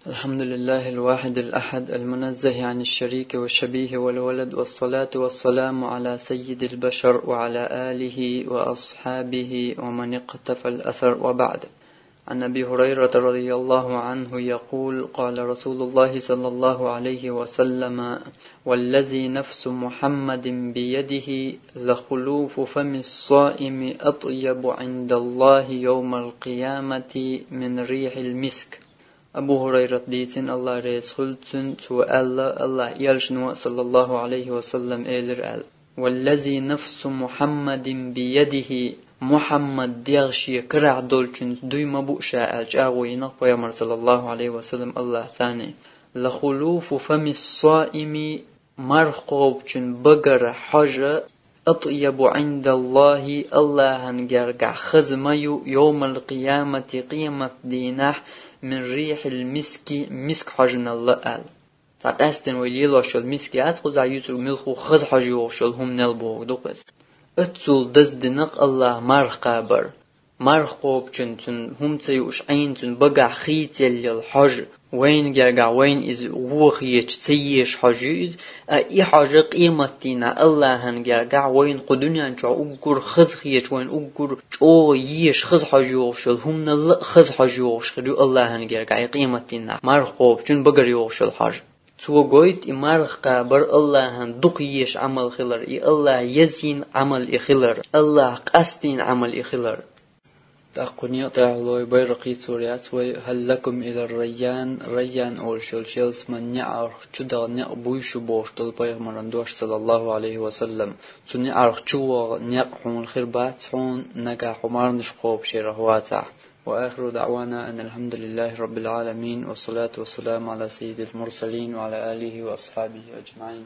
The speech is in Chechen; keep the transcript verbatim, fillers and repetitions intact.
الحمد لله الواحد الأحد المنزه عن الشريك والشبيه والولد، والصلاة والسلام على سيد البشر وعلى آله وأصحابه ومن اقتفى الأثر، وبعد. عن أبي هريرة رضي الله عنه يقول: قال رسول الله صلى الله عليه وسلم: والذي نفس محمد بيده لخلوف فم الصائم أطيب عند الله يوم القيامة من ريح المسك. Абу Хурайрат дийцина, Аллах реза хуьлда цунна, цо аьлла, Аллах элчано, саллаллаху алейхи ва саллам, элира аьлла: «Валлази нафсу Мухаммадин биядихи», Мухаммад дегӀ шен карахь долчуьнца дуй ма бу ша аьлла, чӀагӀо йинарг пайхамар, саллаллаху алейхи ва саллам, Аллах царна. «Лахулуфу фами ссаими», марха кхобучун багара хьожа, «атъябу Ӏиндаллахи», Аллахьан гергахь хаза ма ю, «йовмал къиямати», къемат дийнахь, «мин рихьил миски», миск хьожанал аьлла. Цхьа къаьстина вай лелош йолу миск яц, кхузахь юьцург муьлхха хаза хьожа йогӀуш йолу хӀума нел бохург ду-кх иза. Оццул даздинарг Аллахьа марха кхабар. Марха кхобучун цуьнан хӀума ца юуш Ӏийна, цуьнан багахь хийцаелла йолу хьожа, вайна гергахь вайна иза вон хеташ ца езаш хьожа ю иза, а и хьожа къемат дийнахь Аллахьан гергахь вайна кху дуьнен чохь уггар хаза хеташ, вайна уггар чӀогӀа езаш хаза хьожа йогӀуш йолу хӀуманал а хаза хьожа йогӀуш хир ю Аллахьан гергахь и къемат дийнахь марха кхобучун багара йогӀуш йолу хьожа. Цо гойту и марха кхабар Аллахьан дукха езаш Ӏамал хилар, и Аллахьа езйина Ӏамал и хилар, Аллахьа къастийна Ӏамал и хилар. ТӀаккха кху некъа тӀехь лой байракх йийцур яц вай: «Хьал лакум илар райян», райян олуш йолчу ялсаманин неӀарх чу даха некъ буй шу бохуш долу пайхамаран дош, саллаллаху алейхи ва саллам. Цу неӀарх чу ваха некъ хьуна хир бац хьуна, нагахь хьо марханаш кхобуш ярах вацахь. وآخر دعوانا أن الحمد لله رب العالمين، والصلاة والسلام على سيد المرسلين وعلى آله وأصحابه أجمعين.